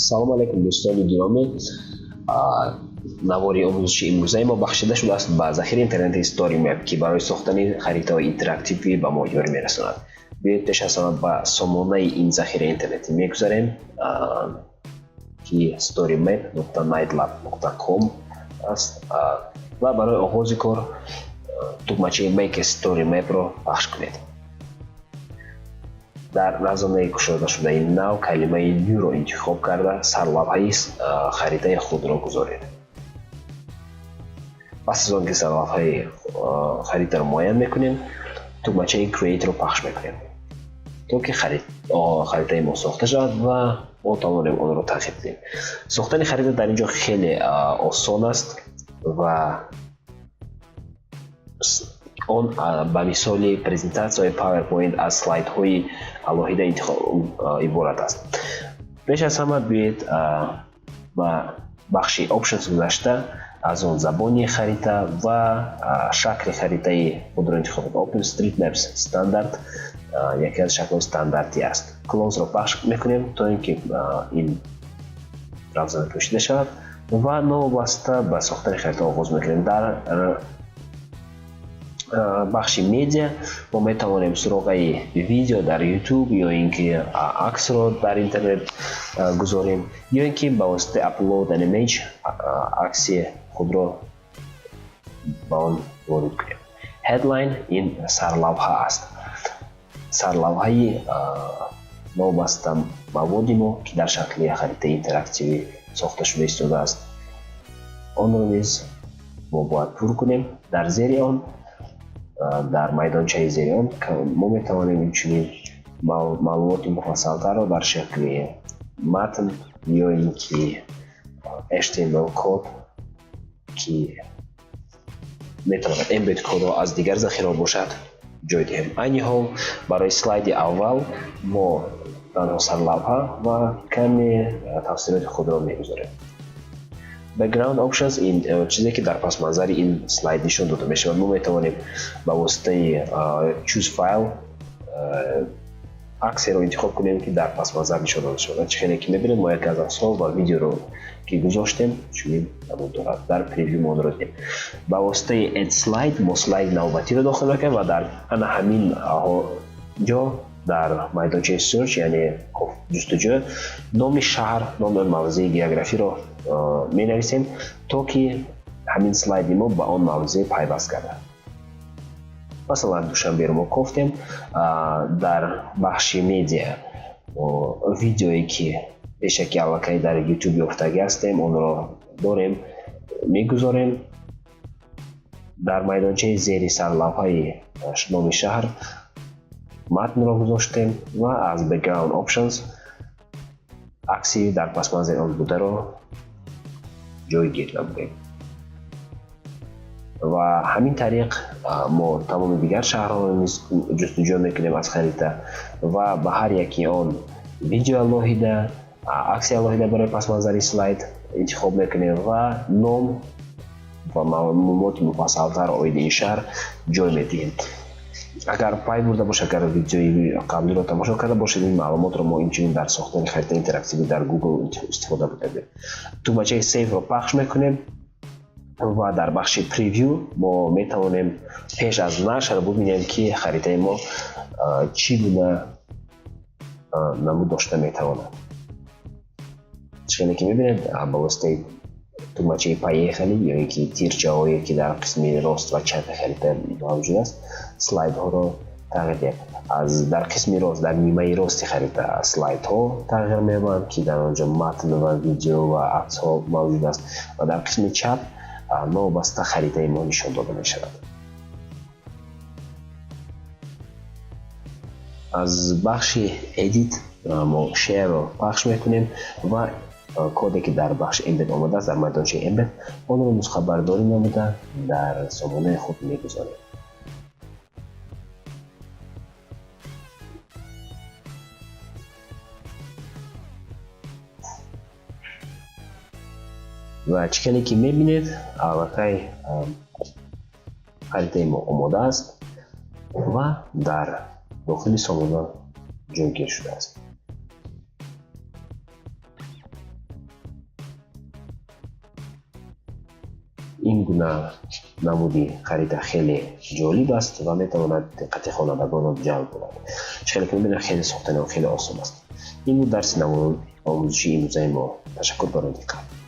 Салом алейкум, дӯстони гиромӣ! Навори омӯзиши имрӯзаи мо бахшида шудааст ба захираи интернетии StoryMap, ки барои сохтани харитаҳои интерактивӣ ба мо ёрӣ мерасонад. Биёед, пеш аз ҳама ба сомонаи ин захираи интернетӣ мегузарем, ки storymap.knightlab.com аст, ва барои оғози кор тугмачаи Make a Story Map-ро пахш кунед. Дар равзанаи кушодашудаи нав калимаи New-ро интихоб карда, сарлавҳаи харитаи худро гузоред. Пас аз он ки сарлавҳаи харитаро муайян мекунем, тугмачаи Create-ро пахш мекунем, то ки харитаи мо сохта шавад ва мо тавонем онро тағйир диҳем. Сохтани харита дар ин ҷо хеле осон аст ва он ба мисоли презентатсияҳои PowerPoint аз слайдҳои алоҳида иборат аст. Пеш аз ҳама биёед, ба бахши Options гузашта, аз он забони харита ва шакли харитаи худро интихоб кунед. OpenStreetMaps Standard яке аз шаклҳои стандартӣ аст. Close-ро пахш мекунем, то ин ки ин равзана пӯшида шавад, ва новобаста ба сохтани харита оғоз мекунем. Дар бахши медиа мо метавонем суроғаи видео дар YouTube ё ин ки аксро дар интернет гузорем, ё ин ки ба воситаи Upload an image акси худро ба он ворид кунем. Headline ин сарлавҳа аст, сарлавҳаи новобаста маводи мо, ки дар шакли харитаи интерактивӣ сохта шуда истодааст. Онро низ мо бояд пур кунем. Дар зери он, дар майдончаи зери он, мо метавонем инчунин маълумоти муфассалтарро дар шакли матн ё ин ки HTML код, ки метавонад embed кодро аз дигар захираҳо бошад, ҷой диҳем. Айни ҳол барои слайди аввал мо танҳо сарлавҳа ва каме тафсилоти худро мегузорем. Background Options ин чизе, ки дар пасманзари ин слайд нишон дода мешавад. Мо метавонем ба воситаи Choose File аксеро интихоб кунем, ки дар пасманзар нишон дода шавад. Чӣ хеле ки мебинем, мо яке аз аксҳо ва видеоро ки гузоштем, чунин намуд дорад. Дар preview мо онро дидем. Ба воситаи Add Slide мо слайди навбатиро дохил мекунем ва дар ана ҳамин ҷо, дар майдончаи Search, яъне ҷустуҷӯ, номи шаҳр, номи он мавзеи географиро менависем, то ки ҳамин слайди мо ба он мавзеъ пайваст гардад. Масалан, Душанберо мо кофтем. Дар бахши медиа видеое, ки пешаки аллакай дар YouTube ёфтагӣ ҳастем, онро дорем, мегузорем. Дар майдончаи зери сарлавҳаи номи шаҳр матнро гузоштем ва аз Background Options акси дар пасманзари он бударо ҷойгир намудем. Ва ҳамин тариқ мо тамоми дигар шаҳрҳоро низ ҷустуҷӯ мекунем аз харита ва ба ҳар яки он видео алоҳида, акси алоҳида барои пасманзари слайд интихоб мекунем ва ном ва маълумоти муфассалтар оиди ин шаҳр ҷой медиҳем. Агар пай бурда бошед, агар видеои қаблиро тамошо карда бошед, ин маълумотро мо инчунин дар сохтани харитаи интерактивӣ дар Google истифода бурдем. Тугмачаи Save-ро пахш мекунем ва дар бахши Preview мо метавонем пеш аз нашр бубинем, ки харитаи мо чӣ гуна намуд дошта метавонад. Чӣ ки мебинед, ба воситаи тугмачаи Поехали ё ин ки тирчаҳое, ки дар қисми рост ва чапи харита мавҷуд аст, слайдҳоро тағйир диҳем. Аз дар қисми рост, дар нимаи рости харита слайдҳо тағйир меёбанд, ки дар он ҷо матн ва видео ва аксҳо мавҷуд аст, ва дар қисми чап новобаста харитаи мо нишон дода мешавад. Аз бахши Edit мо Share-ро пахш мекунем ва коде, ки дар бахши Embed омадааст, дар майдончаи Embed, онро нусхабардорӣ намуда, дар сомонаи худ мегузорем. Ва чӣ хеле ки мебинед, аллакай харитаи мо омода аст ва дар дохили сомона ҷойгир шудааст. Ин гуна намуди харита хеле ҷолиб аст ва метавонад диққати хонандагонро ҷалб кунад. Чӣ хеле ки мебинед, хеле сохтани он хеле осон аст. Ин буд дарси омӯзишии имрӯзаи мо. Ташаккур барои диққат.